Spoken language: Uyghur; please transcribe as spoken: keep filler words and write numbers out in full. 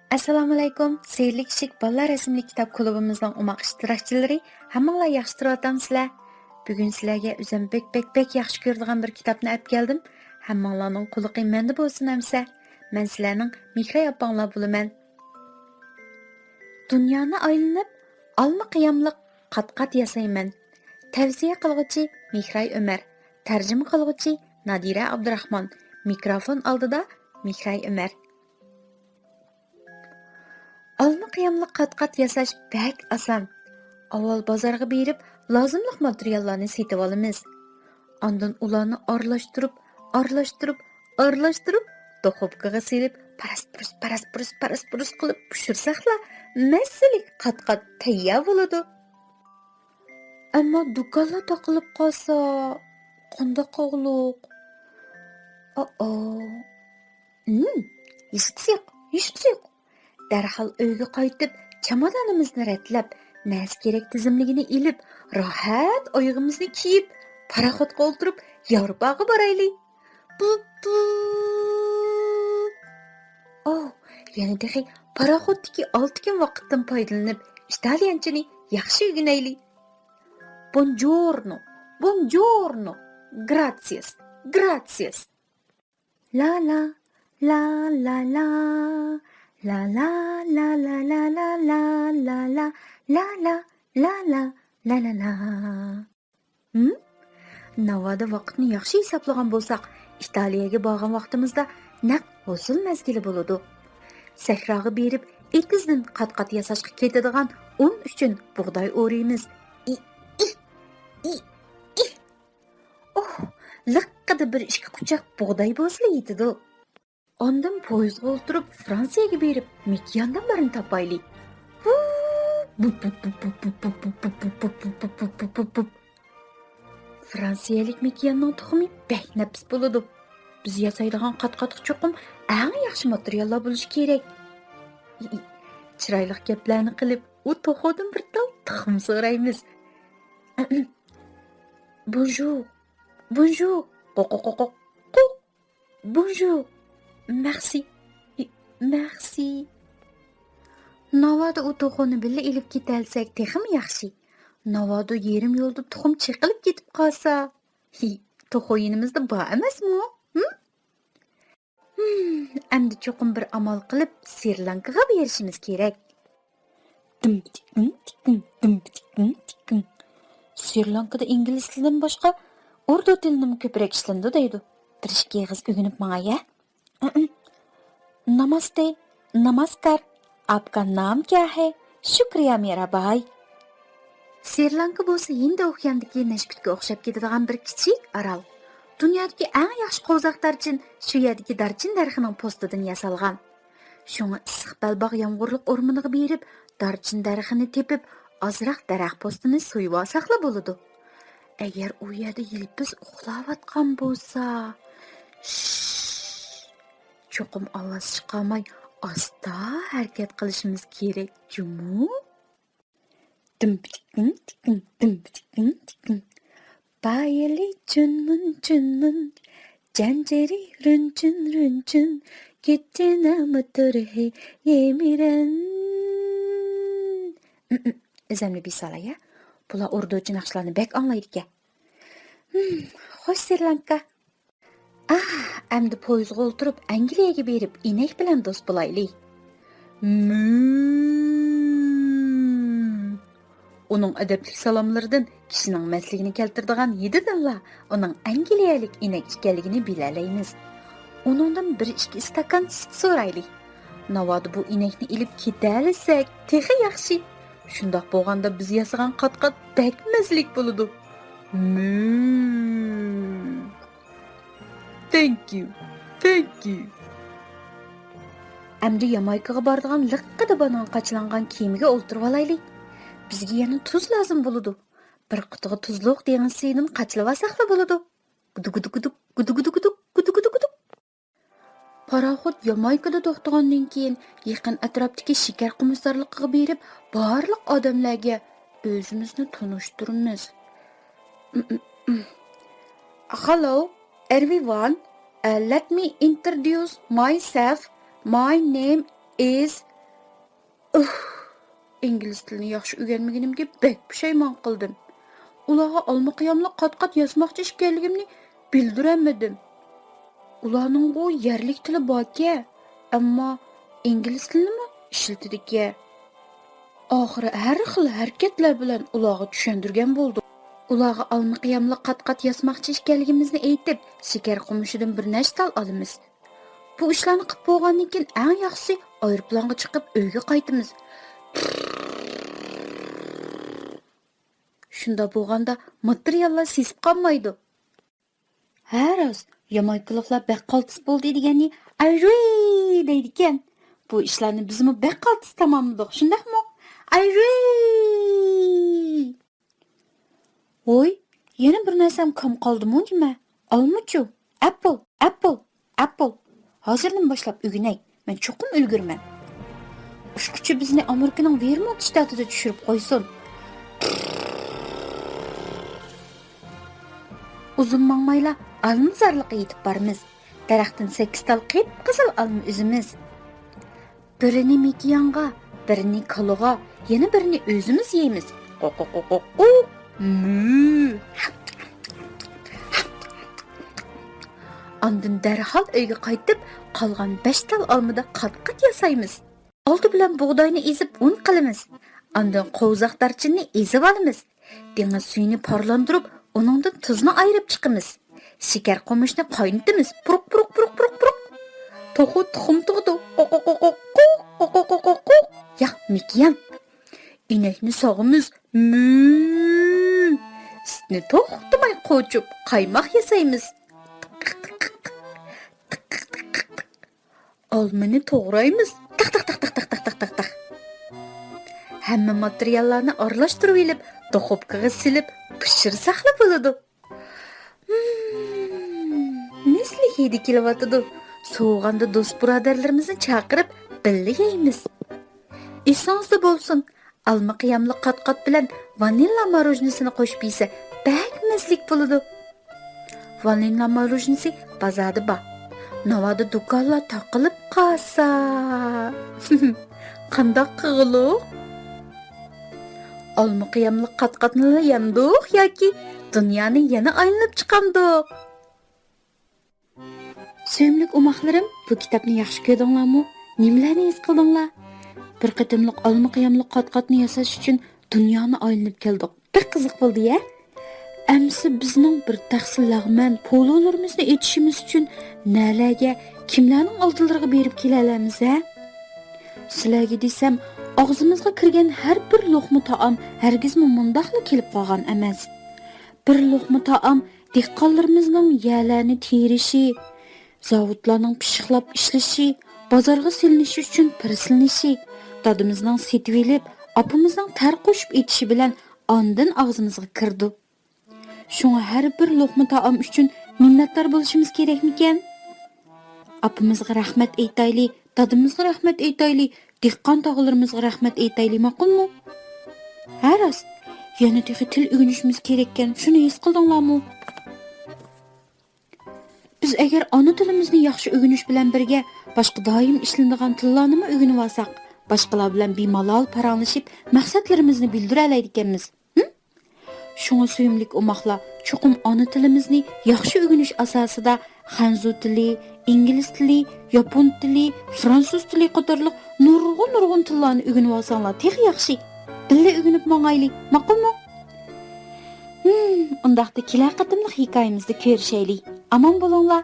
ئەسسالامۇئەلەيكۇم، سېھىرلىك ئىشىك بالىلار رەسىملىك كىتاب كۇلۇبىمىزنىڭ ئوماق ئىشتىراكچىلىرى، ھەممىڭلار ياخشى تۇرۇۋاتامسىلەر؟ بۈگۈن سىلەرگە ئۆزۈم بەك، بەك، بەك ياخشى كۆرىدىغان بىر كىتابنى ئەپ كەلدىم. ھەممىڭلارنىڭ قۇلىقى مەندە بولسۇن ئەمسە. مەن سىلەرنىڭ مېھراي ئاپاڭلار بولىمەن. دۇنيانى ئايلىنىپ، ئالما قىياملىق قات-قات ياسايمەن. تەۋسىيە قىلغۇچى مېھراي ئۆمەر. تەرجىمە قىلغۇچى نادىرە ئابدۇراخمان. مىكروفون ئالدىدا مېھراي ئۆمەر. ئالما قىياملىق قات-قات ياساش بەك ئاسان. ئاۋۋال بازارغا بېرىپ، لازىملىق ماتېرىياللارنى سېتىۋالىمىز. ئاندىن ئۇلارنى ئارىلاشتۇرۇپ، ئارىلاشتۇرۇپ، ئارىلاشتۇرۇپ، دۇخوپكىغا سېلىپ، پەرەس-پۇرۇس، پەرەس-پۇرۇس، پەرەس-پۇرۇس قىلىپ پىشۇرساقلا، مەززىلىك قات-قات تەييار بولىدۇ. ئەمما دۇكانلار تاقىلىپ قالسا، قانداق قىلغۇلۇق؟ ئوئو. ھىم، ھېچقىسى يوق، ھېچقىسى يوق. دەرھال ئۆيگە قايتىپ، چامادانىمىزنى رەتلەپ، نەرسە كېرەك تىزىملىكىنى ئېلىپ، راھەت ئايىغىمىزنى كىيىپ، پاراخوتقا ئولتۇرۇپ، ياۋروپاغا بارايلى. بۇپ، بۇپ. ئوھ، يەنە تېخى پاراخوتتىكى ئالتە كۈن ۋاقىتتىن پايدىلىنىپ، ئىتالىيانچىنى ياخشى ئۆگىنەيلى. بونجورنو، بونجورنو، گراتسىياس، گراتسىياس. لا لا، لا لا لا، لا لا لا لا لا لا لا لا لا لا لا لا لا لا لا لا. ھىم؟ ناۋادا ۋاقىتنى ياخشى ھېسابلىغان بولساق، ئىتالىيەگە بارغان ۋاقتىمىزدا نەق ھوسۇل مەزگىلى بولىدۇ. سەھراغا بېرىپ، ئېتىزدىن قات-قات ياساشقا كېتىدىغان ئۇن ئۈچۈن بۇغداي ئورىيمىز. ئى، ئى، ئى، ئى. ئوھ، لىققىدە بىر ئىككى قۇچاق بۇغداي بولسىلا يېتىدۇ. ئاندىن پويىزغا ئولتۇرۇپ، فرانسىيەگە بېرىپ، مېكىياندىن بىرنى تاپايلى. ھۇ، بۇپ، بۇپ، بۇپ. فرانسىيەلىك مېكىياننىڭ تۇخۇمى بەك نەپىس بولىدۇ. بىز ياسايدىغان قات-قاتقا چوقۇم ئەڭ ياخشى ماتېرىياللار بولۇشى كېرەك. چىرايلىق گەپلەرنى قىلىپ، ئۇ توخۇدىن بىر تال تۇخۇم سورايمىز. بونژور، بونژور، قوق، قوق، قوق، قوق. بونژور. مەرسى. مەرسى. ناۋادا ئۇ توخۇنى بىللە ئېلىپ كېتەلىسەك تېخىمۇ ياخشى. ناۋادا يېرىم يولدا تۇخۇم چېقىلىپ كېتىپ قالسا. ھى، توخۇ يېنىمىزدا بار ئەمەسمۇ؟ ھىم؟ ھىم، ئەمدى چوقۇم بىر ئامال قىلىپ سرى لانكىغا بېرىشىمىز كېرەك. دىم تىكىڭ تىكىڭ، دىم تىكىڭ تىكىڭ. سرى لانكىدا ئىنگلىز تىلىدىن باشقا ئۇردۇ تىلىنىمۇ كۆپرەك ئىشلىنىدۇ دەيدۇ. بىر ئىككى ئېغىز ئۆگىنىپ ماڭاي ھە. ناماستې، ناماسكار، ئاپكا نام كيا ھەي؟ شۇكرىيە مېرا باي. سرى لانكا بولسا ھىندى ئوكياندىكى نەشپۈتكە ئوخشاپ كېتىدىغان بىر كىچىك ئارال. دۇنيادىكى ئەڭ ياخشى قوۋزاق دارچىن شۇ يەردىكى دارچىن دەرىخىنىڭ پوستىدىن ياسالغان. شۇڭا ئىسسىق بەلباغ يامغۇرلۇق ئورمىنىغا بېرىپ، دارچىن دەرىخىنى تېپىپ، ئازراق دەرەخ پوستىنى سويۇۋالساقلا بولىدۇ. ئەگەر ئۇ يەردە يىلپىز ئۇخلاۋاتقان بولسا، شش، چوقۇم ئاۋاز چىقارماي، ئاستا ھەرىكەت قىلىشىمىز كېرەك جۇمۇ. دىم پىتىكىڭ تىكىڭ، دىم پىتىكىڭ تىكىڭ. بايىلى چۈنمۈن چۈنمۈن، جەنجىرى رۈنچۈن رۈنچۈن، كېچىنىڭ مۇتۇرى يېمىرەن. ئۆزەمنى بىسالاي ھە. بۇلار ئۇردۇچى ناخشىلارنى بەك ئاڭلايدىكەن. ھىم، خوش سرى لانكا. ئاھ، ئەمدى پويىزغا ئولتۇرۇپ ئەنگلىيەگە بېرىپ ئىنەك بىلەن دوست بولايلى. مۈ. ئۇنىڭ ئەدەپلىك سالاملىرىدىن كىشىنىڭ مەستلىكىنى كەلتۈرىدىغان ھىدىدىنلا ئۇنىڭ ئەنگلىيەلىك ئىنەك ئىكەنلىكىنى بىلەلەيمىز. ئۇنىڭدىن بىر ئىككى ئىستاكان سۈت سورايلى. ناۋادا بۇ ئىنەكنى ئېلىپ كېتەلىسەك تېخى ياخشى. شۇنداق بولغاندا بىز ياسىغان قات-قات بەك مەززىلىك بولىدۇ. مۈ. Thank you, thank you. ئەمدى يامايكىغا بارىدىغان لىققىدە بانان قاچىلانغان كېمىگە ئولتۇرۇۋالايلى. بىزگە يەنە تۇز لازىم بولىدۇ. بىر قۇتىغا تۇزلۇق دېڭىز سۈيىدىن قاچىلىۋالساقلا بولىدۇ. گۇدۇ گۇدۇ گۇدۇ، گۇدۇ گۇدۇ گۇدۇ، گۇدۇ گۇدۇ گۇدۇ. پاراخوت يامايكىدا توختىغاندىن كېيىن، يېقىن ئەتراپتىكى شېكەر قۇمۇسارلىقىغا بېرىپ، بارلىق ئادەملەرگە ئۆزىمىزنى تونۇشتۇرىمىز. Hello, everyone. Uh, let me introduce myself. My name is ئۇھ، ئىنگلىز تىلىنى ياخشى ئۆگەنمىگىنىمگە بەك پۇشايمان قىلدىم. ئۇلارغا ئالمىقىياملىق قات-قات ياسىماقچى ئىكەنلىكىمنى بىلدۈرەلمىدىم. ئۇلارنىڭغۇ يەرلىك تىلى باركەن، ئەمما ئىنگلىز تىلىنىمۇ ئىشلىتىدىكەن. ئاخىرى ھەر خىل ھەرىكەتلەر بىلەن ئۇلارغا چۈشەندۈرگەن بولدۇق. ئۇلارغا ئالمىقىياملىق قات-قات ياسىماقچى ئىكەنلىكىمىزنى ئېيتىپ، شېكەر قومۇشىدىن بىر نەچچە تال ئالىمىز. بۇ ئىشلارنى قىپ بولغاندىن كېيىن، ئەڭ ياخشىسى ئايروپىلانغا چىقىپ ئۆيگە قايتىمىز. شۇنداق بولغاندا ماتېرىياللار سېسىپ قالمايدۇ. ھە راست، يامايكىلىقلار بەك قالتىس بولدى دېگەننى ئايروي دەيدىكەن. بۇ ئىشلارنى بىزمۇ بەك قالتىس تاماملىدۇق، شۇنداقمۇ؟ ئايروي! ۋوي، يەنە بىر نەرسەم كام قالدىمۇ نېمە؟ ئالمىچۇ؟ ئەپپىل، ئەپپىل، ئەپپىل. ھازىردىن باشلاپ ئۆگىنەي، مەن چوقۇم ئۈلگۈرىمەن. ئۇچقۇچى بىزنى ئامېرىكىنىڭ ۋېرمونت شتاتىدا چۈشۈرۈپ قويسۇن. ئۇزۇن ماڭمايلا ئالمىزارلىققا يېتىپ بارىمىز. دەرەختىن سەككىز تال قىپقىزىل ئالما ئۈزىمىز. بىرىنى مېكىيانغا، بىرىنى كالىغا، يەنە بىرىنى ئۆزىمىز يەيمىز. قوقوقوقوقو، مۈ. ئاندىن دەرھال ئۆيگە قايتىپ، قالغان بەش تال ئالمىدا قات-قات ياسايمىز. ئالدى بىلەن بۇغداينى ئېزىپ ئۇن قىلىمىز. ئاندىن قوۋزاق دارچىننى ئېزىۋالىمىز. دېڭىز سۈيىنى پارلاندۇرۇپ، ئۇنىڭدىن تۇزنى ئايرىپ چىقىمىز. شېكەر قومۇشنى قاينىتىمىز. پۇرۇق، پۇرۇق، پۇرۇق، پۇرۇق، پۇرۇق. توخۇ تۇخۇم تۇغىدۇ. قوقوقوقوقو، قوقوقوقوقو. ياق، مېكىيان. ئىنەكنى ساغىمىز. مۈ. سۈتنى توختىماي قوچۇپ، قايماق ياسايمىز. ئالمىنى توغرايمىز. تاق، تاق، تاق. ھەممە ماتېرىياللارنى ئارىلاشتۇرۇۋېلىپ، دۇخوپكىغا سېلىپ پىشۇرساقلا بولىدۇ. ھىم، نەسلىك ھىدى كېلىۋاتىدۇ. سوۋۇغاندا دوست-بۇرادەرلىرىمىزنى چاقىرىپ، بىللە يەيمىز. ئېسىڭىزدە بولسۇن، ئالما قىياملىق قات-قات بىلەن ۋانىللا ماروژنىسىنى قوشۇپ يېسە، بەك مەززىلىك بولىدۇ. ۋانىللا ماروژنىسى بازاردا بار. ناۋادا دۇكانلار تاقىلىپ قالسا، قانداق قىلغۇلۇق؟ ئالما قىياملىق قات-قاتنىلا يەمدۇق ياكى دۇنيانى يەنە ئايلىنىپ چىقامدۇق؟ سۆيۈملۈك ئوماقلىرىم، بۇ كىتابنى ياخشى كۆردۈڭلارمۇ؟ نېمىلەرنى ھېس قىلدىڭلار؟ بىر قېتىملىق ئالما قىياملىق قات-قاتنى ياساش ئۈچۈن دۇنيانى ئايلىنىپ كەلدۇق. بەك قىزىق بولدى-يە. ئەمسە بىزنىڭ بىر تەخسە لەغمەن پولۇلىرىمىزنى ئېتىشىمىز ئۈچۈن نەلەرگە، كىملەرنىڭ ئالدىلىرىغا بېرىپ كېلەلەيمىز ھە؟ سىلەرگە دېسەم، ئاغزىمىزغا كىرگەن ھەر بىر لوقما تائام ھەرگىزمۇ مۇنداقلا كېلىپ قالغان ئەمەس. بىر لوقما تائام دېھقانلىرىمىزنىڭ يەرلەرنى تېرىشى، زاۋۇتلارنىڭ پىششىقلاپ ئىشلىشى، بازارغا سېلىنىشى ئۈچۈن پىرسلىنىشى، دادىمىزنىڭ سېتىۋېلىپ، ئاپىمىزنىڭ تەر قوشۇپ ئېتىشى بىلەن ئاندىن ئاغزىمىزغا كىرىدۇ. شۇڭا ھەر بىر لوقما تائام ئۈچۈن مىننەتدار بولۇشىمىز كېرەكمىكەن؟ ئاپىمىزغا رەھمەت ئېيتايلى، دادىمىزغا رەھمەت ئېيتايلى، دېھقان تاغىلىرىمىزغا رەھمەت ئېيتايلى، ماقۇلمۇ؟ ھە راست، يەنە تېخى تىل ئۆگىنىشىمىز كېرەككەن، شۇنى ھېس قىلدىڭلارمۇ؟ بىز ئەگەر ئانا تىلىمىزنى ياخشى ئۆگىنىش بىلەن بىرگە، باشقا دائىم ئىشلىنىدىغان تىللارنىمۇ ئۆگىنىۋالساق، باشقىلار بىلەن بىمالال پاراڭلىشىپ، مەقسەتلىرىمىزنى بىلدۈرەلەيدىكەنمىز. ھىم؟ شۇڭا سۆيۈملۈك ئوماقلار، چوقۇم ئانا تىلىمىزنى ياخشى ئۆگىنىش ئاساسىدا خەنزۇ تىلى، ئىنگلىز تىلى، ياپون تىلى، فرانسۇز تىلى قاتارلىق نۇرغۇن-نۇرغۇن تىللارنى ئۆگىنىۋالساڭلار تېخى ياخشى. بىللە ئۆگىنىپ ماڭايلى، ماقۇلمۇ؟ ھىم، ئۇنداقتا كېلەر قېتىملىق ھېكايىمىزدە كۆرۈشەيلى. ئامان بولۇڭلار.